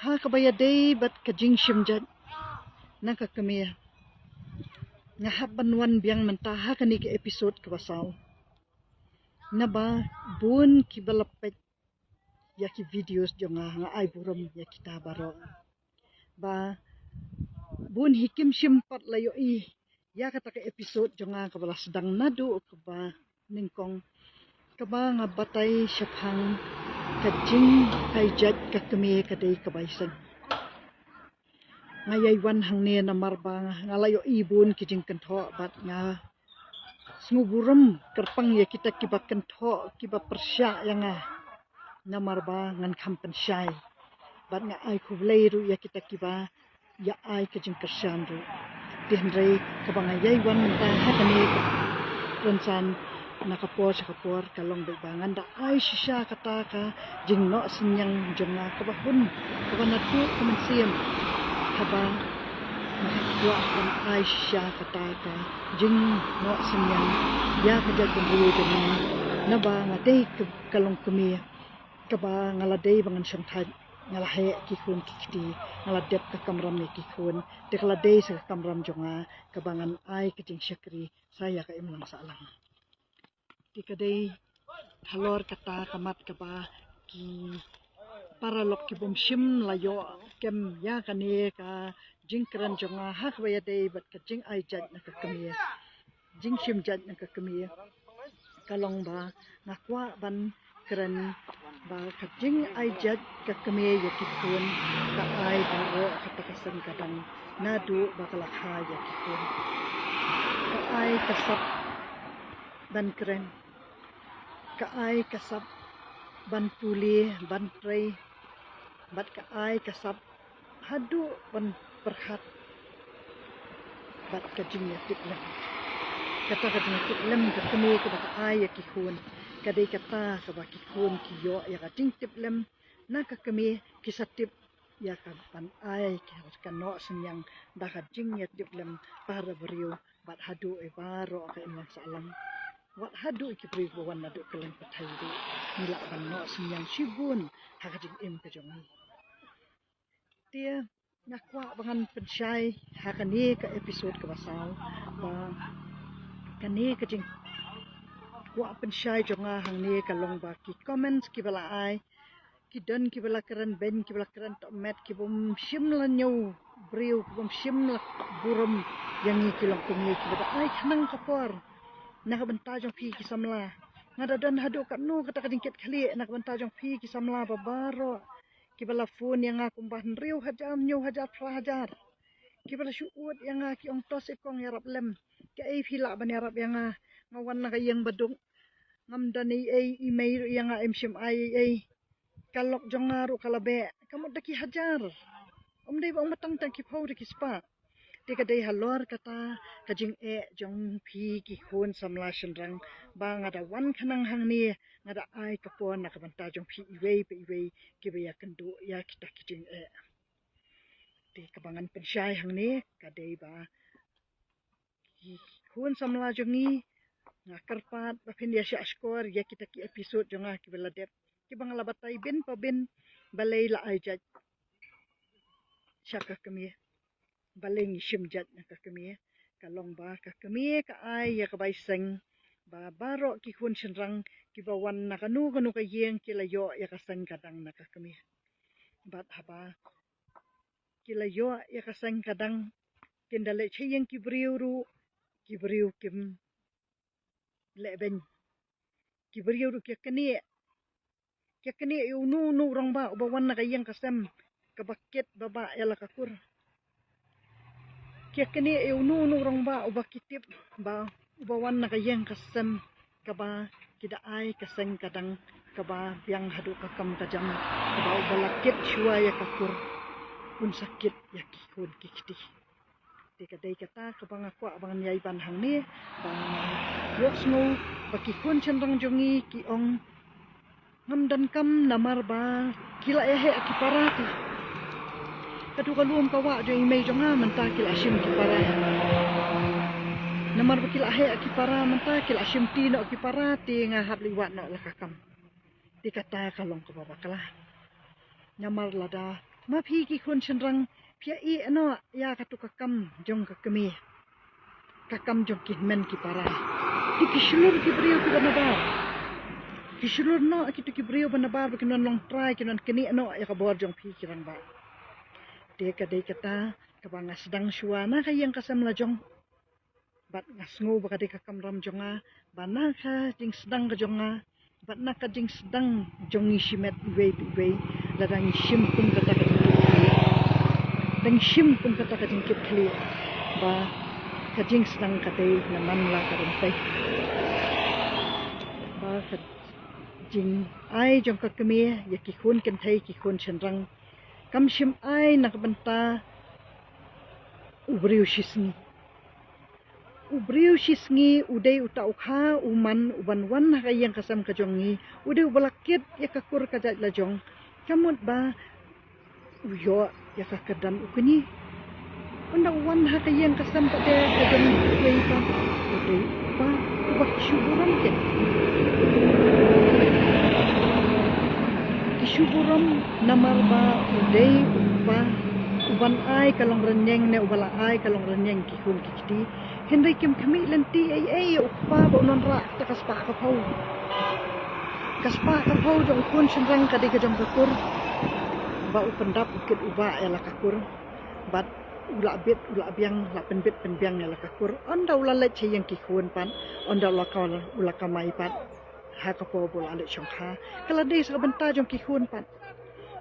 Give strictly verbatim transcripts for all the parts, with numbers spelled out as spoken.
Ha kaba ïadei bad ka jingshim jait na ka kmie, nga hap ban wan biang mynta ha kane ka episode kaba saw. Naba bun kiba la peit ïa ki videos jong nga, nga ai burom ïa kita baroh. Ba bun hi kim shym pat la ïohi ïa kata ka episode jong nga kaba la sdang naduh kaba nyngkong, kaba nga batai shaphang ka jingai jait ka kmie ka dei kaba ïaseng. Nga ïai wan hangne namar ba nga la ïohi bun ki jingkynthoh bad nga sngewburom kyrpang ïa kita kiba kynthoh, kiba pyrshah ïa nga. Namar ba ngan kham pynshai bad nga ai khublei ruh ïa kita kiba ïa ai ka jingkyrshan ruh. Te hynrei kaba nga ïai wan mynta ha kane ka rynsan na ka por sha ka por ka long beit ba ngan da ai shisha kata ka jingnoh synñiang jong nga kaba hun, kaba naduh ka mynsiem. Haba nga kwah ban ai shisha kata ka jingnoh synñiang ïa ka jaitbynriew jong nga, naba nga dei ka, ka longkmie kaba nga la dei ba ngan shongthait, nga la heh ki khun ki kti, nga la dep ka kamram ïa ki khun. Te ka la dei sa ka kamram jong nga kaba ngan ai ka jingshakri sa ïa ka imlang sahlang. Te ka dei halor kata ka mat kaba ki paralok kibym shym la ïoh kem ïa kane ka jingkren jong nga ha kaba ïadei bad ka jingai jait na ka kmie, jingshim jait na ka kmie. Ka long ba nga kwah ban kren ba ka jingai jait ka kmie ïa ki khun ka ai baroh kata ka seng ka dang naduh ba ka la kha ïa ki khun. Ka ai ka sap ban kren, ka ai ka sap ban pule, ban trei, bad ka ai ka sap haduh ban pyrkhat bad ka jingïatiplem. Kata ka jingïatiplem ka kmie kaba ka ai ïa ki khun ka dei kata kaba ki khun ki ïoh ïa ka jingtiplem na ka kmie, ki sa tip ïa ka ban ai ka, ka noh synñiang da ka jingïatiplem para briew bad haduh ïa baroh ka imlang sahlang. Wat haduh ïa ki briew ba wan naduh kylleng pyrthei ruh ngi lah ban noh synñiang shibun ha ka jingim ka jong ngi. Te nga kwah ba ngan pynshai ha kane ka episode kaba saw ba kane ka jingkwah pynshai jong nga hangne ka long ba ki comments kiba la ai, ki don kiba la kren beiñ, kiba la kren tohmet, kibym shym la ñiew briew, kibym shym la burom ïa ngi ki longkmie kiba da ai khnang ka por na ka bynta jong phi ki samla. Nga da don haduh katno kata ka jingkit khlieh na ka bynta jong phi ki samla ba baroh kiba la phone ïa nga kumba hynriew hajar, hynñiew hajar, phra hajar. Kiba la shu ud ïa nga, ki ong, to se kong, ïarap lem. Kaei phi lah ban ïarap ïa nga? Nga wan na ka ïing ba duk, ngam don ei ei, i mei ruh ïa nga im shym ai ei ei. Ka lok jong nga ruh ka la beh. Ka mut da ki hajar, ym dei ba ong ba tang tang ki phew, da ki spah. Te ka dei halor kata ka jingeh jong phi ki khun samla shynrang ba nga da wan khnang hangne, nga da ai ka por na ka bynta jong phi iwei pa iwei kiba ïakynduh ïa kita ki jingeh. Te kaba ngan pynshai hangne ka dei ba ki khun samla jong ngi, nga kyrpad ba phin ïa shah shkor ïa kita ki episode jong nga kiba la dep, kiba nga la batai bin pa bin balei la ai jait sha ka kmie, balei ngi shim jait na ka kmie. Ka long ba ka kmie ka ai ïa ka bai seng ba baroh ki khun shynrang kiba wan na kano kano ka ïing ki la ïoh ïa ka seng ka dang na ka kmie. Bad haba ki la ïoh ïa ka seng ka dang, kin da leit sha ïing ki briew ruh, ki briew kim leh beiñ. Ki briew ruh ki ïa knieh, ki ïa knieh ïa uno uno u rangbah uba wan na ka ïing ka sem kaba kit ba bah ïa la ka kur. Ki ïa knieh ïa uno uno u rangbah uba ki tip ba uba wan na ka ïing ka sem kaba ki da ai ka seng ka dang kaba biang haduh ka kam ka jam, kaba uba la kit shuwa ïa ka kur un sa kit ïa ki khun ki kti. Te ka dei kata kaba nga kwah ba ngan ïai ban hangne, ba nga ïohsngew ba ki khun shynrang jong ngi ki ong, ngam donkam namar ba ki la ïa heh ki para te. Kato ka lum ka wah jong i mei jong nga mynta ki la shim ki para. Namar ba ki la heh ki para mynta ki la shim ti noh ki para te, nga hap leit wad noh la ka kam. Te kata ka long kaba bakla. Namar lada Ma phi ki khun shynrang, phi ïa ïeh noh ïa katu ka kam jong ka kmie, ka kam jong ki hynmen ki para. Te ki shlur ki briew kiba nabar, ki shlur noh kitu ki briew ba nabar ba kin wan long trai, kin wan knieh noh ïa ka bor jong phi ki rangbah. Te ka dei kata kaba nga sdang shuwa na ka ïing ka sem la jong. Bad nga sngew ba ka dei ka kamram jong nga, ba na ka jingsdang ka jong nga, bad na ka jingsdang jong ngi shimet iwei pa iwei, lada ngi shim kum kata ka jingkitkhlieh, dang shim kum kata ka jingkitkhlieh, ba ka jingsdang ka dei na man la ka ryntih. Ba ka jingai jong ka kmie ïa ki khun kynthei ki khun shynrang kam shym ai na ka bynta u briew shisngi. U briew shisngi u dei uta u kha u man u ban wan ha ka ïing ka sem ka jong ngi, u dei uba la kit ïa ka kur ka jait la jong. Ka mut ba u ïoh ïa ka kyrdan u kñi. Ynda u wan ha ka ïing ka sem pat de ka jong uwei pat, u dei uba, uba ki shu burom keiñ. Ki shu burom namar ba u dei uba, u ban ai ka long rynïeng ne uba la ai ka long rynïeng ki khun ki kti. Hynrei kim khmih lynti ei ei ïa u kpa ba un wanrah kata ka spah ka phew. Ka spah ka phew jong u khun shynrang ka dei ka jong ka kur. Ba u pyndap u kit u bah ïa la ka kur. Bad u la bit u la biang, la pynbit pynbiang ïa la ka kur. Ynda u la leit sha ïing ki khun pat, ynda u la ka, u la kamai pat, ha ka por ba u la leit shongkha, ka la dei sa ka bynta jong ki khun pat.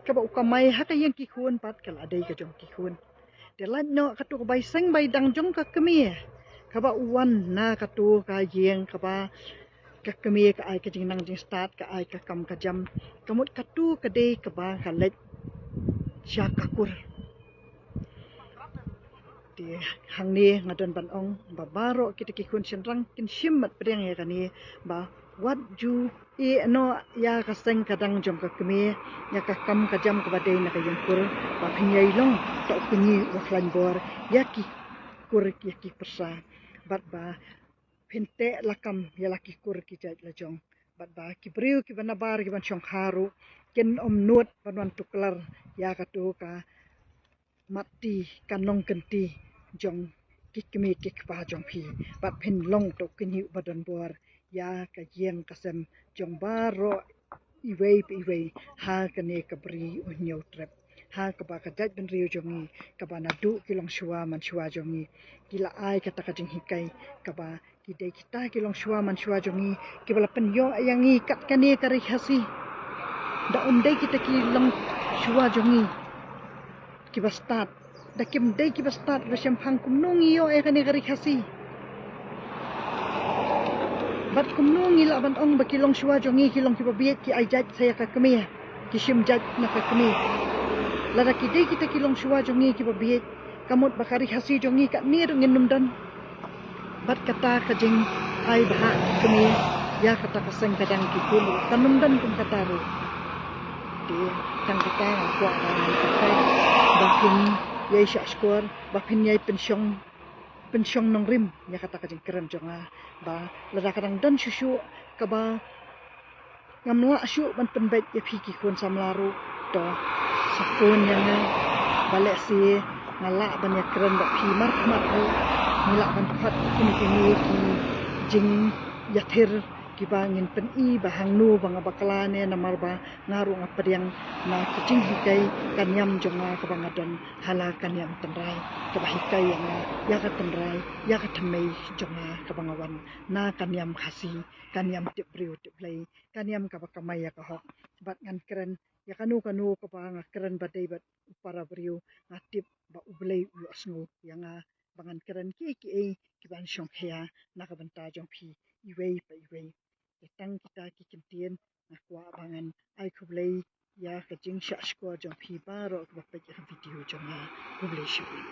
Kaba u kamai ha ka ïing ki khun pat ka la dei ka jong ki khun. Te lait noh katu ka bai seng bai dang jong ka kmie, kaba u wan na katu ka ïing kaba ka kmie ka ai ka jingnang jingstad, ka ai ka kam ka jam. Ka mut katu ka dei kaba ka leit sha ka kur. Te hangne nga don ban ong ba baroh kita ki khun shynrang kin shim mat pdiang ïa kane, ba wat ju ïeh noh ïa ka seng ka dang jong ka kmie, ïa ka kam ka jam kaba dei na ka ïing kur, ba phin ïai long uta u kñi uba khlaiñ bor ïa ki kur ïa ki pyrsa. Bad ba phin teh lakam ïa la ki kur ki jait la jong. Bad ba ki briew kiba nabar kiban shongkha ruh kin ym nud ban wan tuklar ïa katu ka matti, ka nongkynti jong ki kmie ki kpa jong phi. Bad phin long uta u kñi uba don bor ïa ka ïing ka sem jong baroh iwei pa iwei ha kane ka Bri U Hynñiewtrep. Ha kaba ka jaitbynriew jong ngi, kaba naduh ki longshuwa manshuwa jong ngi ki la ai kata ka jinghikai, kaba ki dei kita ki longshuwa manshuwa jong ngi kiba la pynïoh ïa ngi kat kane ka Ri Khasi. Da ym dei kita ki longshuwa jong ngi kiba stad, da kim dei kiba stad ba shemphang, kumno ngi ïoh ïa kane ka Ri Khasi? Bad kumno ngi lah ban ong ba ki longshuwa jong ngi ki long kiba bieit, ki ai jait sa ïa ka kmie, ki shim jait na ka kmie? Lada ki dei kita ki longshuwa jong ngi kiba bieit, ka mut ba ka Ri Khasi jong ngi katne ruh ngin ym don. Bad kata ka jingai bhah kmie ïa kata ka seng ka dang ki khun ruh kan ym don kum kata ruh. Te tang kata nga kwah ba ngan kyrpad ba phin ïai shah shkor, ba phin ïai pynshong, pynshong nongrim ïa kata ka jingkren jong nga, ba lada ka dang don shuh shuh kaba ngam lah shuh ban pynbeit ïa phi ki khun samla ruh, to sa phone ïa nga, ba lehse nga lah ban ïakren bad phi markhmat ruh. Ngi lah ban khot kine kine ki jingïathir kiba ngin pyni ba hangno ba nga bakla ne, namar ba nga ruh nga pdiang na ki jinghikai ka niam jong nga kaba nga don ha la ka niam tynrai, kaba hikai ïa nga ïa ka tynrai, ïa ka thymmei jong nga kaba nga wan na ka niam Khasi, ka niam tip briew tip Blei, ka niam kaba kamai ïa ka hok. Bad ngan kren ïa kano kano kaba nga kren ba dei bad u para briew, nga tip ba U Blei u ïohsngew ïa nga ba ngan kren kiei kiei kiban shongkhia na ka bynta jong phi iwei pa iwei. Te tang kita ki kyntien, nga kwah ba ngan ai khublei ïa ka jingshah shkor jong phi baroh kiba peit ïa ka video jong nga. Khublei shibun.